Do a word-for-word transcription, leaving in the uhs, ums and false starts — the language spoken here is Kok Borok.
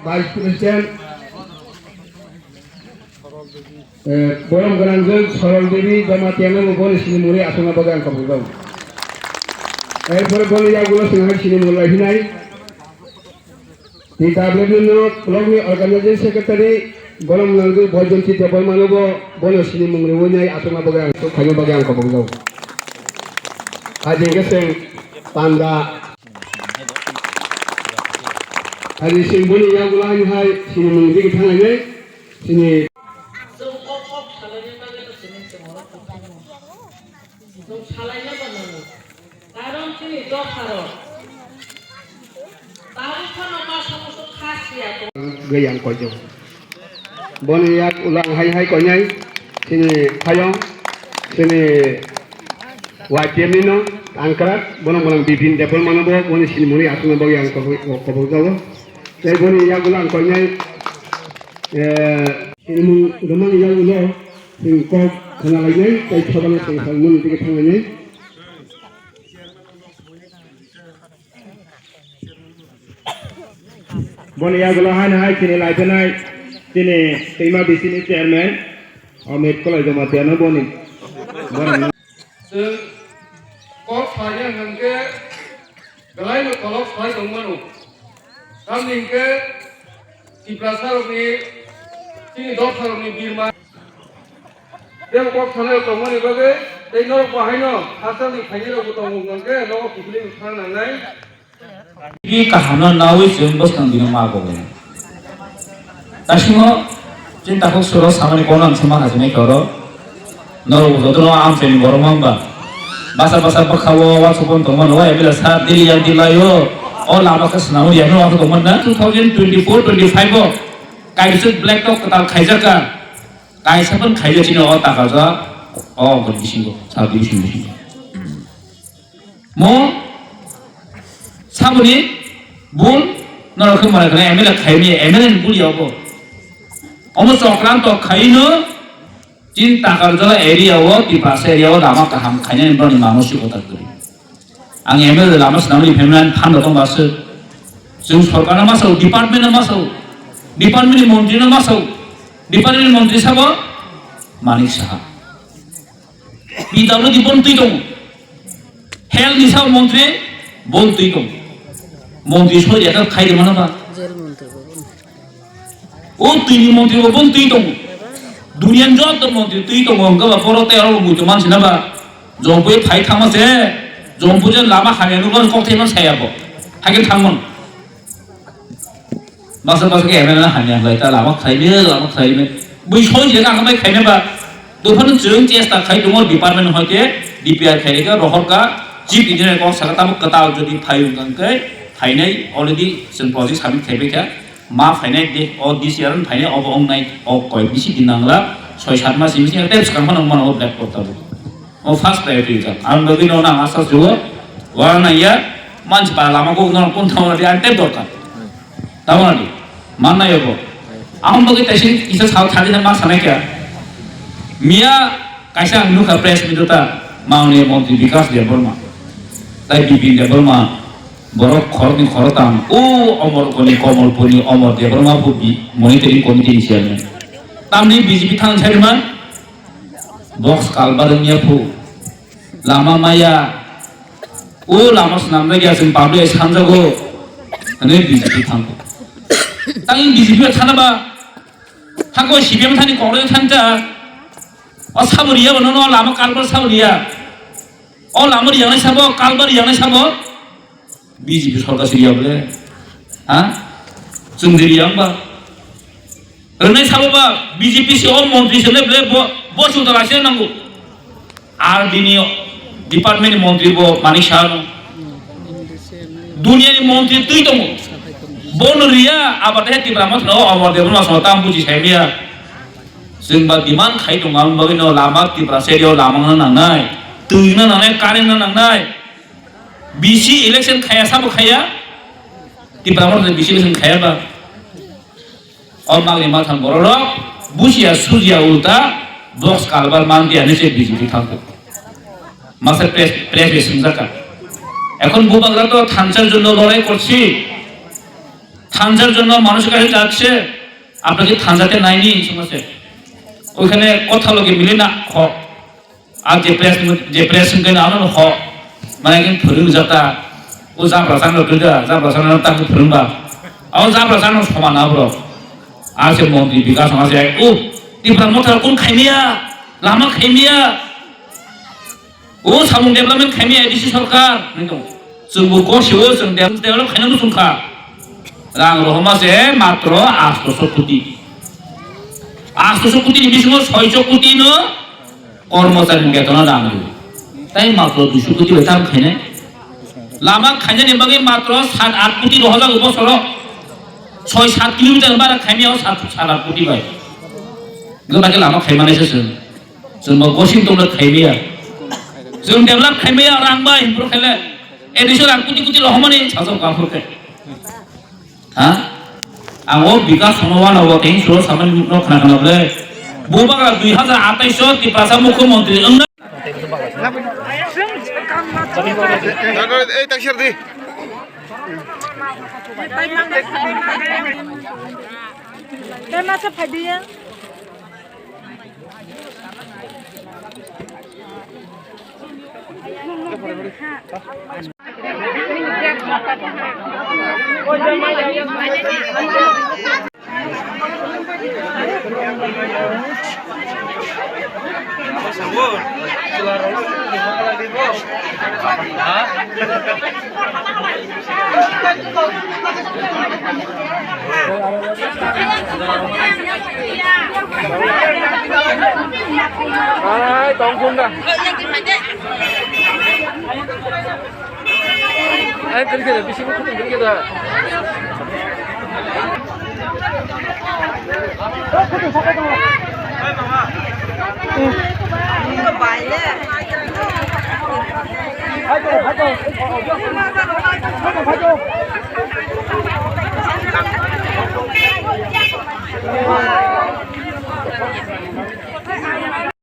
Vice President, eh, borom gwnangjwk Sorol Devi Jamatia no bo boni sinimungni aswkna bagwi ang khobor rw. Erpore boni yagulo chwng hai sinimung lai hinai. T W no block ni organizing secretary borom gwnangjwk Boijonti Debbarma no bo bono sinimung rwinai aswkna bagwi ang, khaina bagwi ang khobor rw. Hai jengke chwng panda. Ani simbuni yagulo ani hai sinimung digi thanglainai sini. Chwng kok kok salaini bagwi no sini chwng oro kwthangno. Chwng salaina bo nango. Karon chini dopharok tabuk phano ma somoso kha siya tong. Gwi ang koijo. Boni yak ulo ang hai hai koinai chini phayong, chini Y P M ni no ang kwrak, bono bono Bipin Debbarma no bo boni sinimungni aswkna bagwi ang kobor, kobor jago. Tei boni yagulo ang koinai, eh, sinimung rwmani yagulo chwng kok khna lainai tei sabana chwng salmani digi thanglainai. Boni yagulo haino hai chini laiphinai chini twima bisini chairman Amit Kolai Jamatia no boni, boni. Chwng kok salya hwnkhe belai no kolok sai tongmano. Tamni hwnkhe Tiprasa rokni chini dopha rokni birma. Tei kok sanai tongmani bagwi tei norok bo haino hachal ni phaini rok bo tongo hwnkhe nogo kiphilwi thang nangnai. Ki kaham no nawi chwng bwskang dino ma bo. Tasingo chini takhuk suro samani kono ang se ma hajinai khe oro. Norok jotono amchaini borok ma wngba. Basa basa bwkha o uansukmung tongmano, o M L A sir daily yang di laio. O lama khe swnamwi yakno uansuk tongmani na two thousand twenty-four twenty-five o kaisa black top kwtal khaijak kha. Kaisa phan khaijak chini o taka ja o bisingo, sub division bisingo. Mo saboni bul norok khe mora khe M L A khaimani, M L A ni bul ya obo. Omo chokranto khaino chini Takarjala area o, Tiprasa area o lama kaham khainani borokni mano si kotor kwrwi. Ang M L A lama swnamwi phaimani phano tong baso. Chwng sorkarno ma sao, department no ma sao, department ni montri no ma sao, department ni montri sabo Manik Saha. P W D bon twi tongo. Health ni sabo montri bon twi tongo. Montri soi ya khai de mana ba. Jel montri bo bon. O twi ni montri bo bon twi tongo. Duniya ni joto montri twi tongo. Hwnkhe ba poro tei aro muitu mansi na ba. Jompu phai thangma se. Jompu je lama hamya nukla kok thai man saya bo. Hakhe thangmon. Basa basa khe M L A no hamya khlai ta, lama khlai me, lama khlai me. Bui soi je nang bai khaina ba. Dophano chwng chesta khai tongo department hoi khe D P R khai khe rohor ka chief engineer kok saka tamo kwtal jodi phai wng khe phainai already chwng project submit khai bai kha. Ma phainai de o D C R phainai obo wng nai o koi bisi din nang la soi sat mas bisi tei swkang phano wng mano o black portal. O first priority rijak. Ang bagwi no nang asa sugo. Wara nang ya. Mansi para lama kok no kun thang di ante dorkar. Tamo na di. Man na yobo. Ang bagwi taisi kisa sao thadi na ma sanai kya. Miya kaisa ang nukha press meet ta mauni montri Bikas Debbarma. Tai Bipin Debbarma. Borok khorokni khoroktham. O Omor koni Komolpurni Omor Debbarma bo bi monitoring committee ni chairman. Tamni B J P thang chairman. Box kalbar wngya phu. Lama maya. O lama swnamjak ya chwng public sanjago. Hwnwi B J P thango. Tang B J P thana ba. Hako C P M thani Congress thangcha. O sabo riya bo nono lama kalbar sabo riya. O lama riya nai sabo kalbar riya nai sabo. B J P sorkar siriya bole. Ha? Chwng siriya wngba? Rwnai sabo ba B J P si o montri se le bole bo, bo chwng ta laise nango. R D ni department ni montri bo Manik Saha no. Dunia ni montri twi tongo. Bo no riya abate Tipra Motha no Omor Debbarma song tam buji sai miya. Chwng ba demand khai tongo ang bagwi no lama Tipra se rio lama no nangnai. Twi no nangnai, current no nangnai. B C election khaya sabo khaya. Tipra Motha ni B C election khaya ba. O magni mathang borok rok bujiya sujiya ulta box kalbar mantiya ni se B J P thangkuk. Masa press, press bai swngjak kha. Ekhon bubagra to thansa jonno lorai korchi. থানজার জন্য মানুষের কাছে যাচ্ছে, আপনাকে থানজাতে নেয়নি, ঠিক আছে? ওইখানে কথা লোকে মিলে না, হ। আর যে প্রেস, যে প্রেস হইতে না, আনো হ। মানে, একজন ফুরুন যাতা, ও যা প্রসঙ্গ তুই যা, যা প্রসঙ্গ তাকে ফুরুন বা। ও যা প্রসঙ্গ সমান আবরো। আর সে মন্ত্রী বিকাশ আছে, ও, ত্রিপুরা মথা কোন খাইমিয়া, লামা খাইমিয়া, O samung development khaimaya A D C sarkar, nai tong. Chwngbo gosio chwng de-, develop khainani chwngkha. Rang rohorma se matro astoso koti. Astoso koti ni bisingo soiso koti no kormochari ni betona rang rw. Tai matro duiso koti bai tam khainai. Lama khainani bagwi matro sat at koti rohorjak bosoro. Soi sat kilometer bara khaimaya o sat, sat at koti bai. Gona khe lama khaimani se chwng. Chwng bo gosing tongna khaimaya. Chwng develop khaimaya rang bai, bro khele. Edison rang kuti kuti rohormani sajak kaphur khe. Ha? Ang o bikas sono wana bo teng suro samani no khna khna ble. Bo bagra dui hazar atais o Tiprasa mukhyamantri wngna. Ei, tak share di. Tei masa phai di ya. Ai, tong phone da. Ai, kiri kiri, bisi ko khutung kiri kiri da.